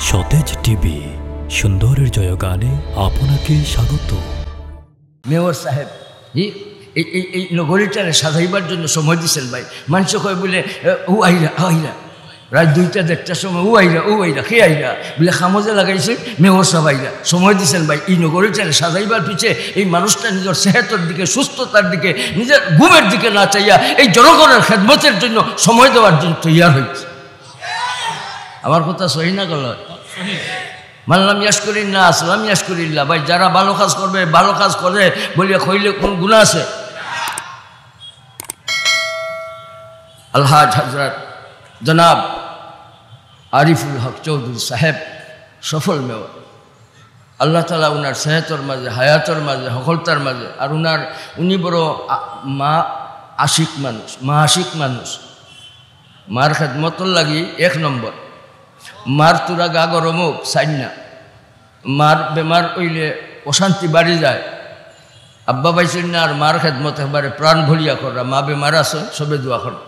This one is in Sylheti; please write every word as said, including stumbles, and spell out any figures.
সতেজ টিভি, সুন্দরের জয়গানে আপনাকে স্বাগত। মেয়র সাহেব, ই, এই, এই, এই নগরীটারে সাজাইবার জন্য সময় দিছেন ভাই। মানষে কয় বলে, "এ, ও আইরা, আইরা।" রাইত দুইটা দেড়টার সময়, "ও আইরা, ও আইরা, কে আইরা?" বলে, "কামো যে লাগাইছে, মেয়র সাহেব আইরা। সময় দিছেন ভাই, এই নগরীটারে সাজাইবার পিছে এই মানুষটা নিজের সেহতর দিকে, সুস্থতার দিকে, নিজের ঘুমের দিকে না চাইয়া এই জনগণের খেদমতের জন্য সময় দেওয়ার জন্য তৈয়ার হয়েছে।" আমার কথা সহি না গেল? মাল্লাম ইয়াশকুরিন নাস লাম ইয়াশকুরিল্লাহ। ভাই, যারা ভালো কাজ করবে, ভালো কাজ করে বলিয়া কইলে কোন গুনাহ আছে? আলহাজ হযরত জনাব আরিফুল হক চৌধুরী সাহেব সফল মেয়র। আল্লাহ তাআলা উনার সেহতর মাঝে, হায়াতর মাঝে, হকলতার মাঝে, আর উনার, উনি বড় আ-, মা আশিক মানুষ, মা আশিক মানুষ। মার খেদমতর লাগি এক নম্বর। মার তুরা গা গরম হোক, চাইন না। মার বেমার অইলে অশান্তি বাড়ি যায়। আব্বা পাইছেন না, আর মার খেদমত একবারে প্রাণ ভরিয়া কররা। মা বেমার আছে, সবে দোয়া কররা।